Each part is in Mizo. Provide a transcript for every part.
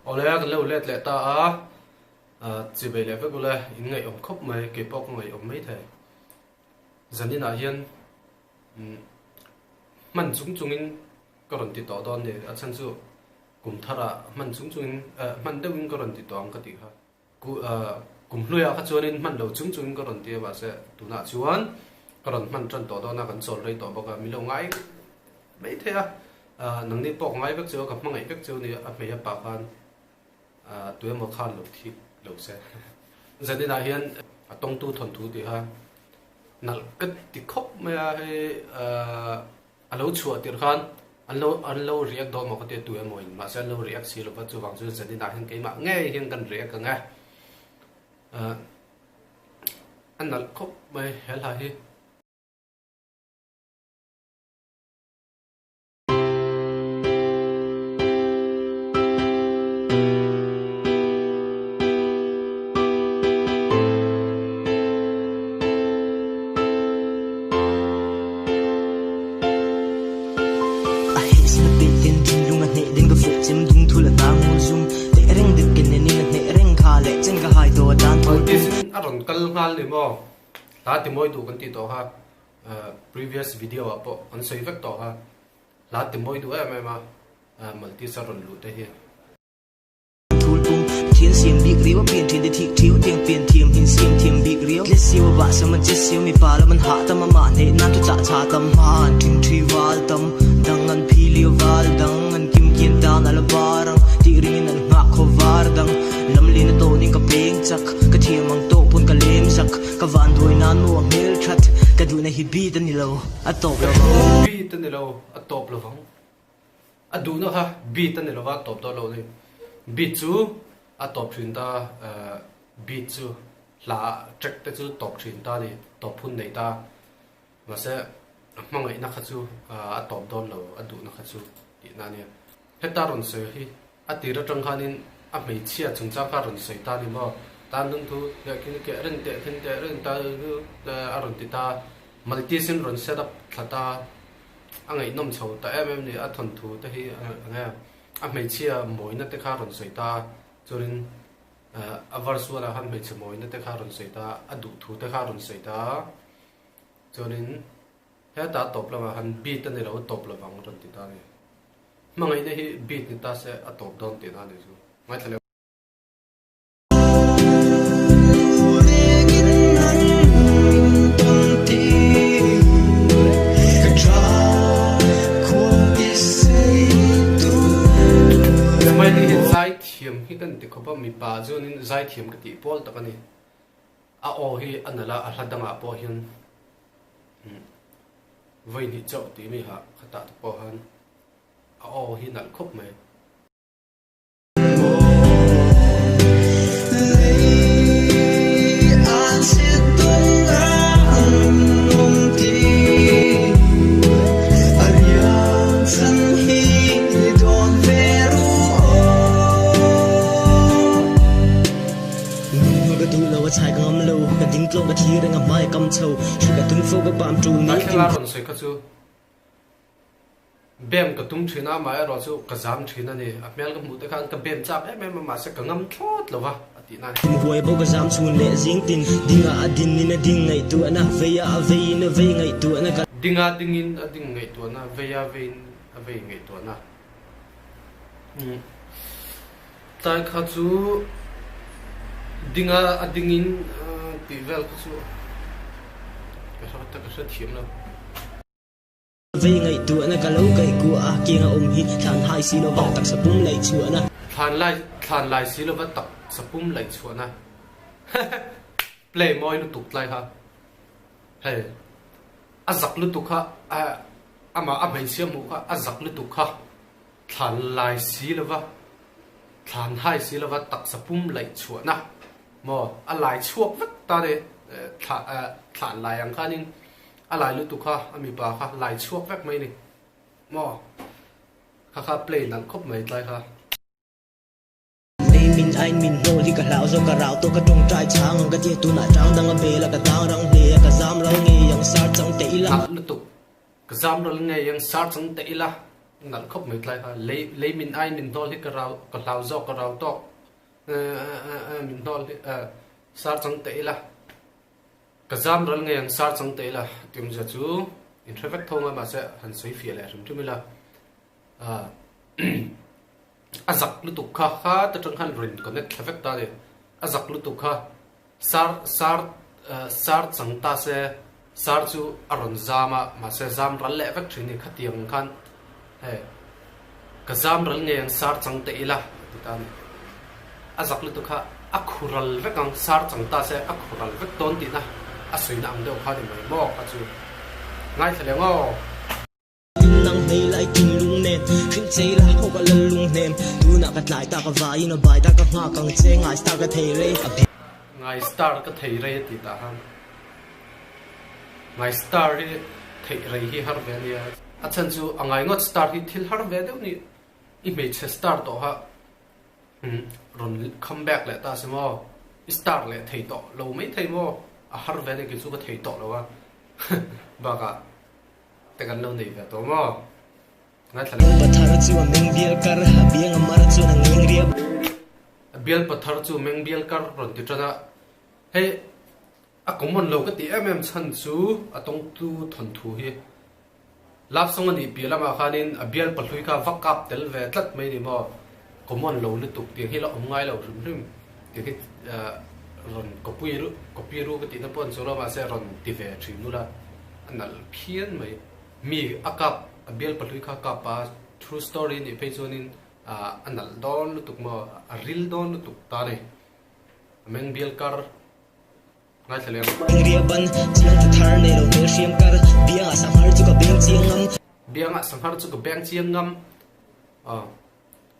Awle kan lo let leh ta a, chibei leh vek ule in ngaihawm khawp mai, keipawh ka ngaihawm mai thei. Zaninah hian hman chung chungin ka rawn ti tawh dawn ni, a chhan chu kum tharah hman chung chungin hman deuhin ka rawn ti tawh ang ka tih kha. Kum hluiah kha chuanin hman lo chung chungin ka rawn ti a, mahse tunah chuan ka rawn hman tan tawh dawn a, kan chawl rei tawh bawk a, min lo ngai mai thei a, nangni pawh ka ngai vek cheu a, ka hmangaih vek cheu a ni, a hmei a pa khan tuemaw khan lo thik lo se. Zaninah hian a tawngtu thawnthu tih kha nalh ka ti khawp mai a, hei A lo chhuah tirh khan an lo an lo react dawn maw ka tia tu emaw in mahse an lo react si lova chuvang chuan zaninah hian keimah ngei hian kan react ang e. A nalh khawp mai he hla hi. Artist a rawn kal nghal ni maw? Hla ti mawi duh kan tih tawh kha previous video ah pawh kan sawi vek tawh kha. Hla ti mawi duh em em a Maltese a rawn luh te hi. Thulpum, Pathian siam bik riau a pian thin te thik thiau tiang pian thiam hin siam thiam bik riau Tle siau a vah sam a che siau mipa lam an hah tam amah hneh nan thu chah chah tam hma an thing thi val tam dang an phi lio val dang an kim kian tan a la var ang tih ring in an nghak khaw var dang lam lin a tawn in ka peng chak ka thiam ang tawh pawn ka lem zak ka van duai nan maw a hmel that ka duhna hi beat a ni lo a tawp lo vang. Beat a ni lo a tawp lo vang. A duhna kha beat a ni lova a tawp dawn lo a ni. Beat chu a tawp thin ta, beat chu hla track te chu tawp thin ta a ni, tawp hun nei ta. Mahse a hmangaihna kha chu a tawp dawn lo, a duhna kha chu tihna a nia. Heta rawn sawi hi a tir atang khanin a hmeichhia chungchang kha a rawn sawi ta a ni maw? Tan dun thu leh khin keh reng teh khin teh reng ta a rawn ti ta, Maltese in rawn set up thla ta. A ngaihnawm chho ta em em ni, a thawnthu te hi enge a hmeichhia mawina te kha rawn sawi ta a, chuanin a verse one ah khan hmeichhe mawina te kha rawn sawi ta a, a duhthu te kha rawn sawi ta a, chuanin heta tawp lamah khan beat a ni lo, tawp lovang rawn ti ta a ni. Hmangaihna hi beat ni ta se a tawp dawn tihna a ni chu. Ngaithla leh. Smiley hi zaithiam hi kan ti khawp a, mipa chuanin zaithiam ka tih pawl tak a ni. A aw hi a nalh a, a hla dangah pawh hian vawi hnih chauh tih mi ha khatah te pawh khan a aw hi nalh khawp mai. Bem ka tum thin a, amaherawh chu ka zam thin a ni. A hmel ka hmuh te khan ka bem chak em em a, mahse ka ngam thlawt lo va, a tih na a ni. Huai bawk a zam chhun leh zing tin, dinga a din in a ding ngaihtuahna, veia a vei in a vei ngaihtuahna ka. Dinga ding in a ding ngaihtuahna, veia vei in a vei ngaihtuahna. Tlai kha chu dinga a ding in tih vel kha chu ka hre thiam lo. Vei ngaihtuahna ka lo kaihkuah a, keng a awm hi thlan hai si lova taksa pum laih chhuahna. Thlan lai thlan lai si lova taksa pum laih chhuahna. Play mawi lutuk tlai kha. Hei a zak lutuk kha amah a hmeichhia hmuh kha a zak lutuk kha thlan lai si lova thlan hai si lova taksa pum laih chhuahna maw a lai chhuak vek ta ni thlan lai ang khanin A lai lutuk kha a mipa kha lai chhuak vek mai ni maw kha kha play nalh khawp mai tlai kha. Lei min ain min hnawl hi ka hlau zawk ka rau tawh ka tawngtai chhang ang ka tia tunah tang dang a bel a ka tang rang hle a ka zam ral ngei ang sar chang teh ila. Nalh lutuk ka zam ral ngei ang sar chang teh ila. Nalh khawp mai tlai kha. Lei lei min ai min hnawl hi ka rau ka hlau zawk ka rau tawk. Min hnawl hi sar chang teh ila. Ka zam ral ngei ang sar chang teh ila ti awmzia chu in hre vek tho nga mahse han sawi fiah leh hrim hrim ila. A zak lutuk kha kha ta tang khan rawn connect thla vek ta a ni. A zak lutuk kha sar sar sar chang ta se sar chu a rawn zam a mahse zam ral leh vek thin a ni khatiang khan hei ka zam ral ngei ang sar chang teh ila a ti ta a ni. A zak lutuk kha a khu ral vek ang sar chang ta se a khu ral vek dawn tihna a sawina ang deuh kha a ni mai maw kha chu ngaithla leh ngaw. Nang hmei lai thinlung nen hrilh chei la ho ka lal lung hnem Tunah ka tlai ta ka vaiin a bai ta ka nghak ang che ngai star ka thei rei a bi. Ngai star ka thei rei a ti tah han ngai star hi theih rei hi har ve ania. A chhan chu a ngai ngawt star hi thil har ve deuh ni i hmeichhe star tawh ha rawn come back leh ta si maw i star leh thei tawh lo mai thei maw a har ve ania kei chu ka thei tawh lo a bakah Te kan lo nei ve tawh maw? Ngaithla leh. Pathar chu a meng bial kar, a biang a mar chuan a ngeng riau. A bial pathar chu meng bial kar rawn ti tan a, hei a common lo ka tih em em chhan chu a tawngtu thawnthu hi love song a nih piah lamah khanin a bial pahlui kha va kap tel ve tlat mai ni maw? Common lo lutuk tiang hi la awm ngai lo hrim hrim tiang hi rawn copy copy ru ka tihna pawh an chu lo mahse rawn ti ve thin ula. A nalh phian mai. Mi a kap a bial pahlui kha a kap a, true story a nih phei chuanin a nalh dawn lutuk maw, a ril dawn lutuk ta a ni. A meng bial kar ngaithla leh ang. Engria ban chiang tha thar nei lo hmel hriam kar, biangah sanghar chu ka beng chiang ngam. Biangah sanghar chu ka beng chiang ngam. Aw.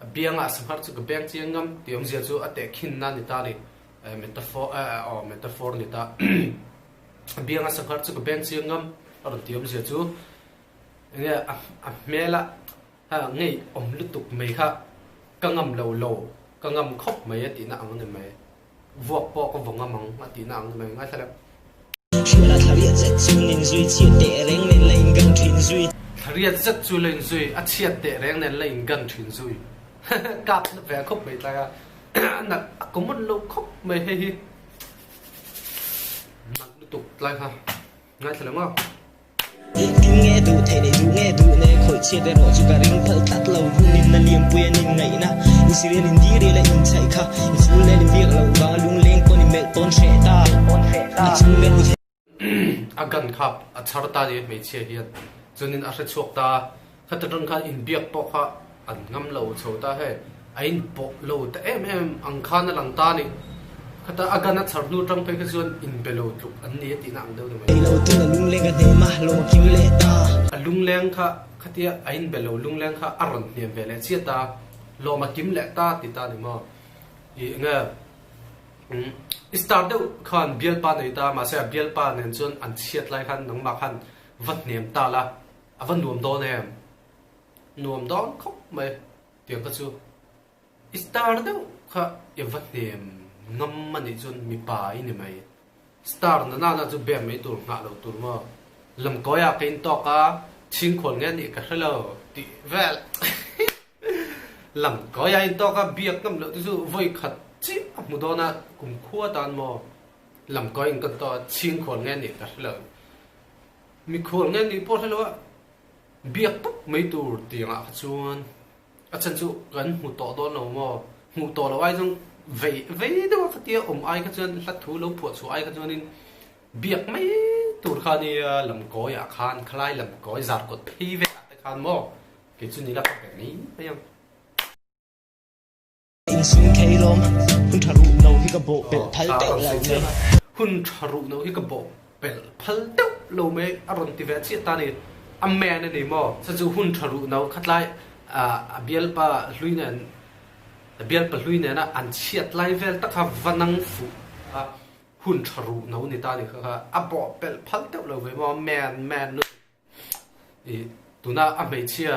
A biangah sanghar chu ka beng chiang ngam tih awmzia chu a tehkhinna ni ta ni. Metaphor aw metaphor ni ta. A biangah sanghar chu ka beng chiang ngam a rawn tih awmzia chu enge a hmela ngei awm lutuk mai kha ka ngam lo lo ka ngam khawp mai a tihna ang a ni mai. Vuak pawh ka vaw ngam ang a tihna ang ni mai ngaithla leh. Hriala thlariat zet chu nin zui chhiat teh reng nen la in gan thin zui. Thlariat zet chu la in zui a chhiat teh reng nen la in gan thin zui. Kap na ve khawp mai tlai a a nalh a common lo khawp mai hei hi. Nalh lutuk tlai kha ngaithla leh ngawk. Tin nge duh theih nei duh nge duh ne khawih chhiat erawh chu ka ring phal tlat lo hun in na lianpui an in ngaihna Israel in di rial a in chhaih kha i chhul nen in biak loh vang a lungleng pawn i melh tawn hreh ta a chung melh hu A gun kha a chhar ta ni hmeichhia hian chuanin a hre chhuak ta a khata tang khan inbiak pawh kha an ngam lo chho ta hei a in pawh lo ta em em ang khan a lang ta a ni. Khata a gun a chhar hnu tang phei kha chuan inbe lo tluk an ni a tihna ang deuh ni mai. Ei lo tun a lungleng a hnem a, lawm a kim leh ta. A lungleng kha khatia a inbe lo lungleng kha a rawn hnem ve leh chiat a, lawm a kim leh ta ti ta ni maw. Ih nge umm i star deuh khan bialpa nei ta mahse a bialpa nen chuan an chhiat lai khan nangmah khan va hnem ta la a va nuam dawn em? Nuam dawn khawp mai tiang kha chu. I star deuh kha i va hnem ngam a nih chuan mipa i ni mai. Star na nana chu bem mai tur nghah lo tur maw? Lamkawi ah ka in tawk a, chhingkhual nge nih ka hre lo tih vel. Lamkawi ah in tawk a, biak ngam loh te chu vawi khat chiah a hmu dawn a, kumkhua tan maw? Lamkawi in kan tawk a, chhingkhual nge nih ka hre lo. Mikhual nge nih pawh hre lo a, biak pup mai tur tiangah kha chuan. A chhan chu kan hmu tawh dawn lo maw? Hmuh tawh loh ai chuan vei vei deuh a khatia awm ai kha chuan hla thu lo phuah chhuah ai kha chuanin biak mai tur kha nia lamkawi ah khan khalai lamkawi zar kawt phei vel ah te khan maw kei chu ni la ka pe mai mai ang. Insum thei lawm, hun tha ruh no hi ka bawh pelh phal deuh lo mai. Hun tha ruh no hi ka bawh pelh phal deuh lo mai a rawn ti ve chiah ta ni. A man a ni maw? Chu chu hun tha ruh no khatlai a bialpa hlui nen a bialpa hlui nena an chhiat lai vel tak kha va nang fuh a hun tha ruh no ni ta ni kha kha a bawh pelh phal deuh lo ve maw? Man man lutuk. I tuna a hmeichhia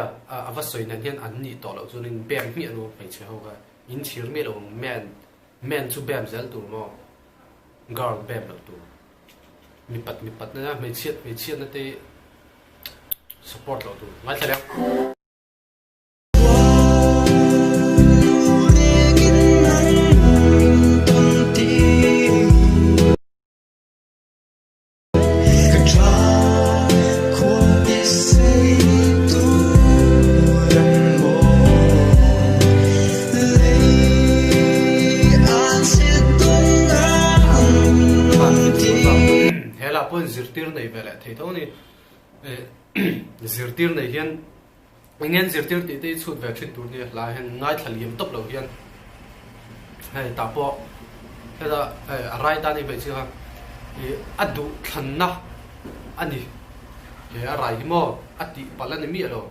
a va sawi nen hian an nih tawh loh chuanin bem hmiah nu hmeichhe ho kha in chhir miah lo ang man man chu bem zel tur maw girl bem loh tur mipat mipat na hmeichhiat hmeichhiat na te support loh tur ngaithla leh ang. pawhin zirtir nei ve leh thei tho a ni. Zirtir nei hian eng nge an zirtir tih te hi chhut ve thin tur nia hlai hian ngaithla liam tawp lo hian hei tah pawh heta hei a rai tan hi hmeichhia kha ih a duh thlanna a ni he a rai hi maw a tih palh a ni miah lo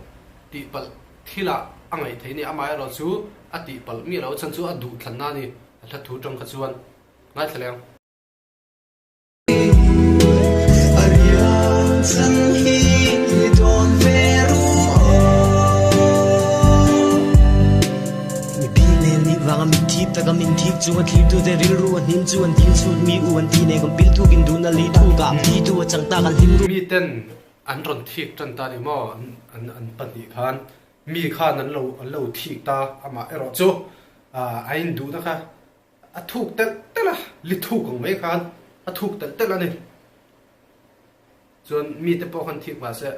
tih palh thilah a ngaih theih a ni amaherawh chu a tih palh miah lo chhan chu a duh thlanna a ni a hla thu tang kha chuan ngaithla leng. Miten an rawn thik tan ta ni maw an pahnih khan mi khan an lo thik ta amah erawh chu a induhna kha A thuk telh telh a, li thuk ang mai khan a thuk telh telh a ni. Chuan mite pawh khan thik mahse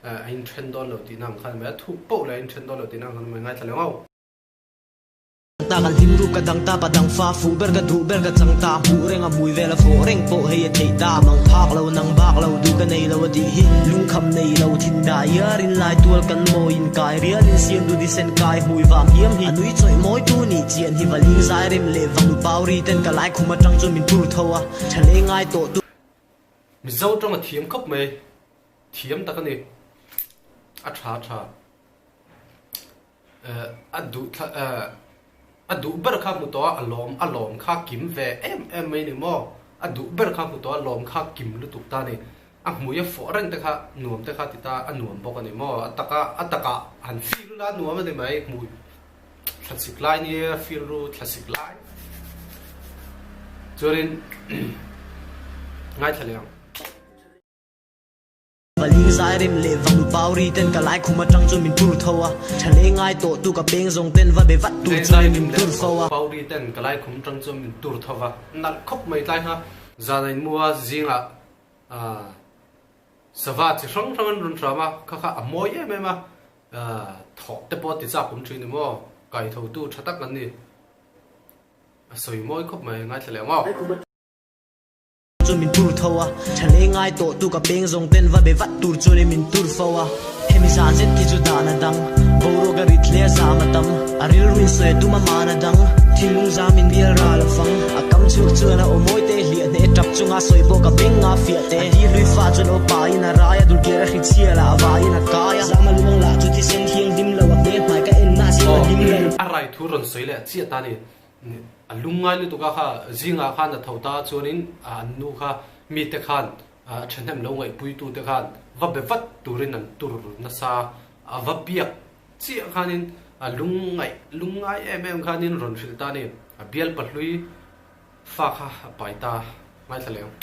a inthen dawn lo tihna ang khan mai a thuk poh leh a inthen dawn lo tihna ang khan mai ngaithla leh ngau. Ta kan hlim rup ka dang ta pa dang fa fuh ber ka duh ber ka chang ta hmuh reng a hmui vel a fawh reng pawh hei a theih ta mang phak lo nang bak lo duh ka nei lo a tih hi lungkham nei lo thin dah iar in lai tual kan mawi in kai rial in siam du disen kai hmui vam hiam hi a nui chawih mawi tu nih Chian hi valing zai rem leh vang pauri ten ka lai khum atang chuan min tur tho a, tha leh ngai tawh tu. Mizo tawng a thiam khawp mai, thiam tak a ni, a tha tha a duh thla a duh ber kha hmu tawh a, a lawm a lawm kha kim ve em em mai ni maw, a duh ber kha hmu tawh a lawm kha kim lutuk ta a ni, a hmui a fawh reng te kha nuam te kha ti ta a nuam bawk a ni maw, a taka a takah han feel ula nuam a ni mai hmui. Thlasik lai nia feel ru thlasik lai chuanin ngaithla leh ang. Valing zai rem leh vang pauri ten ka lai khum atang chuan min tur tho a, tha leh ngai tawh tu ka peng zawng ten va be vat tur chuan min tur fo a. Pauri ten ka lai khum atang chuan min tur tho a, nalh khawp mai tlai kha. Zan a inmu a zingah sava chi hrang hrang an rawn hram a, kha kha a mawi em em a, Thawh te pawh ti chak awm thin ni maw? Kaithotu tha tak an ni. A sawi mawi khawp mai, ngaithla leh ang aw. Chu min tur tho a, tha leh ngai tawh tu ka peng zawng ten va be vat tur chuan min tur fo a. Hemi zan zet khi chu dan a dang, boruak a rit hle a zam a tam, a rilru in sawi a tum a man a dang, thinlung zam in bial ral a fang, a kam chhuak chuan a aw mawi te hliah hneh tap chunga sawi bawk a beng nga fiah te. A ti hlui fa chuan aw pa in a rai a, dulkiar a hri chhia lah a vai in a kai a. Zama luang lah chu thisen thianghlim lo a hmel hmai ka en na zing a hlim lo. A rai thu rawn sawi leh chiah ta ni. A lungngai lutuk a kha zingah khan a tho ta chuanin an nu kha mite khan a thahnem lo ngaihpuitu te khan va be vat turin an tur nasa a va biak chiah khanin a lungngaih lungngai em em khanin rawn hrilh ta ni. A bial pahlui fa kha a pai ta ngaithla leh ang.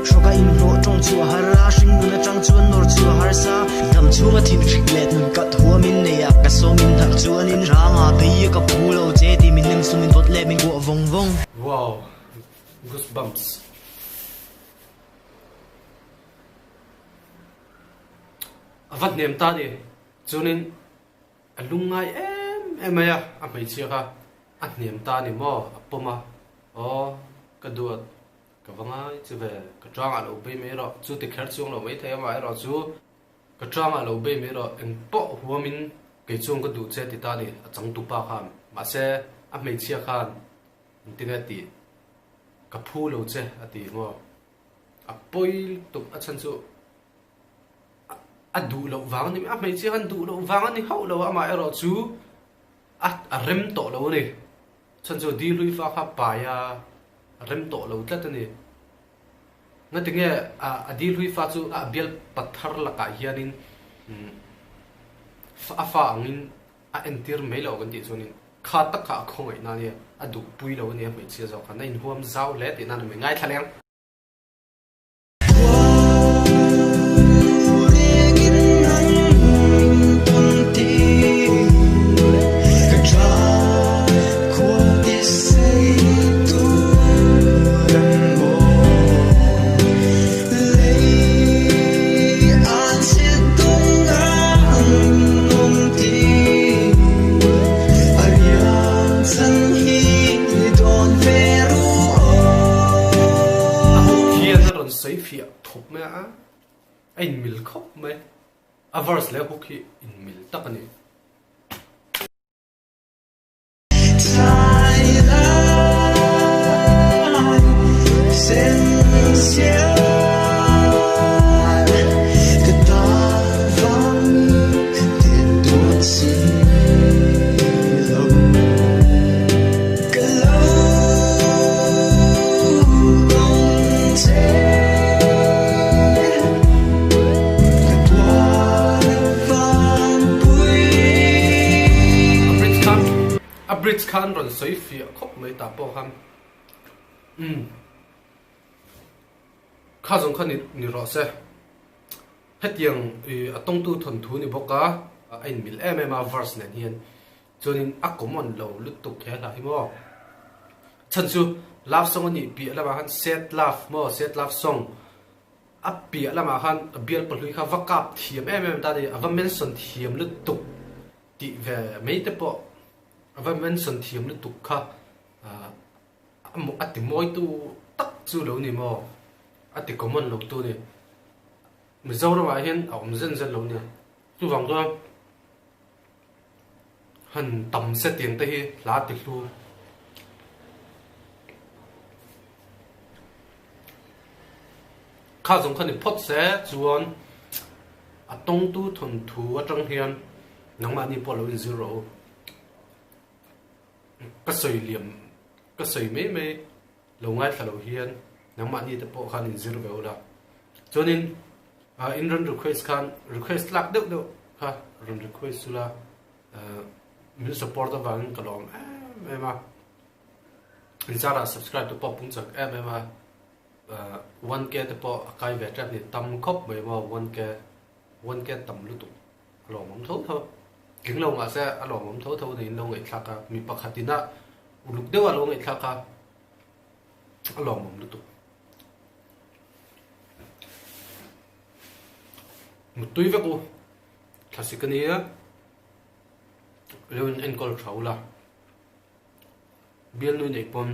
Hrawka inhlawh tawng chu a har a, hringnun atang chuan nawr chu a harsa. Dam chhunga thinhrik leh nun kat huamin nei a, ka sawmin harh chuanin ranga bei a ka phu lo che tih min nem sumin vawt leh min kuah vawng vawng. Wow! Goosebumps. A va hnem ta ni. Chuanin a lungngai em em mai a, a hmeichhia kha a hnem ta ni maw? A pawm a, Aw, ka duat. Ka va ngai chu ve, ka tangah lo bei mai rawh, chu ti kher chuang lo mai thei amaherawh chu ka tangah lo bei mai rawh, eng pawh huamin kei chuan ka duh che ti ta ni, a changtu pa khan, mahse a hmeichhia khan engtin nge tih ka phu lo che a ti maw, a pawi lutuk a chhan chu a duh loh vang a ni, a hmeichhia khan duh loh vang a ni hauh lo amaherawh chu a rem tawh lo a ni. Chhan chu di hlui fa kha pai a rem tawh lo tlat a ni. Ngatinge a di hlui fa chu a bial pathar lakah hianin a fa angin a entir mai lo kan tih chuanin kha tak kha a khawngaihna a nia, a duhpui lo a nia hmeichhia zawk khan a inhuam zau hle tihna a ni mai. Ngaithla leng. sawi fiah khawp mai a, a inmil khawp mai. A verse leh hook hi inmil tak a ni. A bridge kha an rawn sawi fiah khawp mai ta pawh khan umm kha zawng kha ni rawh se hetiang ih a tawngtu thawnthu ni bawk a a inmil em em a verse nen hian Chuanin a common lo lutuk he hla hi maw? Chhan chu love song a nih piah lamah khan sad love maw sad love song a piah lamah khan a bial pahlui kha va kap thiam em em ta ni a va mention thiam lutuk tih ve mai te pawh a va mention thiam lutuk kha a ti mawitu tak chu lo ni maw a ti common lo tu ni Mizoramah hian a awm zen zen lo nia chuvang chuan. Han tam se tiang te hi hla ti hlu. Kha zawng kha ni phawt se chuan a tawngtu thawnthu atang hian nangmahni pawh lo inzir rawh u. Ka sawi liam ka sawi mai mai lo ngaithla lo hian nangmahni te pawh khan inzir ve ula. Chuanin in rawn request khan request tlak deuh deuh kha rawn request ula min support avangin ka lawm em em a. In zarah subscribe te pawh pung chak em em a. 1k te pawh a kai ve tep ni tam khawp mai maw 1k 1k tam lutuk a lawmawm tho tho. Tling lo mahse a lawmawm tho tho niin lo ngaihthlak a mi pakhat ina uluk deuh a lo ngaihthlak a a lawmawm lutuk. Muttui vek u thlasik a nia lo in enkawl tha ula bialnui neih pawn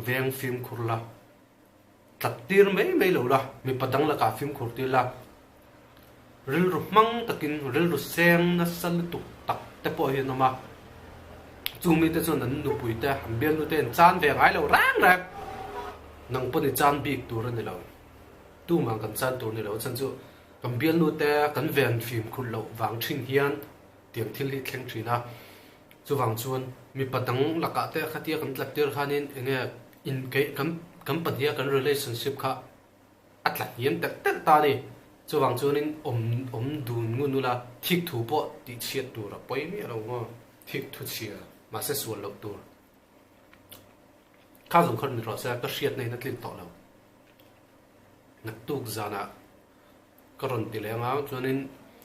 veng fimkhur la tlat tir mai mai lo la mipa dang lakah fimkhur tir la rilru hmang takin rilru seng nasa lutuk tak te pawh hi an awm a chung mite chuan an nupui te an bialnu te an chan ve ngai lo reng reng. Nang pawh ni chan bik tur a ni lo. Tumah kan chan tur a ni lo. A chhan chu kan bialnu te kan ven fimkhurh loh vang thin hian tiang thil hi thleng thin a. Chuvang chuan mipa dang lakah te khatia kan tlat tir khanin eng nge in keih kan kan pahniha kan relationship kha a tla hniam telh telh ta a ni. Chuvang chuanin awm awm dun ngun ula thik thu pawh tih chhiat tur a pawi miah lo maw? Thik thu chhia mahse sual loh tur. Kha zawng khan ni rawh se ka hriatna in a tlin tawh lo. Naktuk zanah ka rawn ti leng a chuanin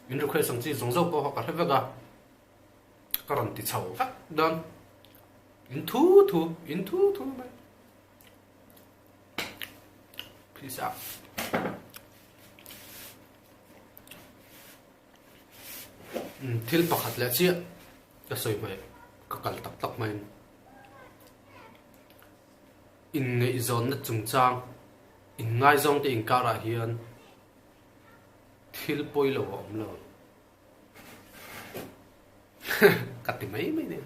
min request ang chi zawng zawng pawh kha ka hre vek a, ka rawn ti chho vek dawn. In thu thu, in thu thu mai. Peace out. Thil pakhat leh chiah ka sawi hmaih ka kal tak tak mai inngaihzawnna chungchang inngaizawng te inkarah hian thil pawi lo a awm lo ka ti mai mai nia.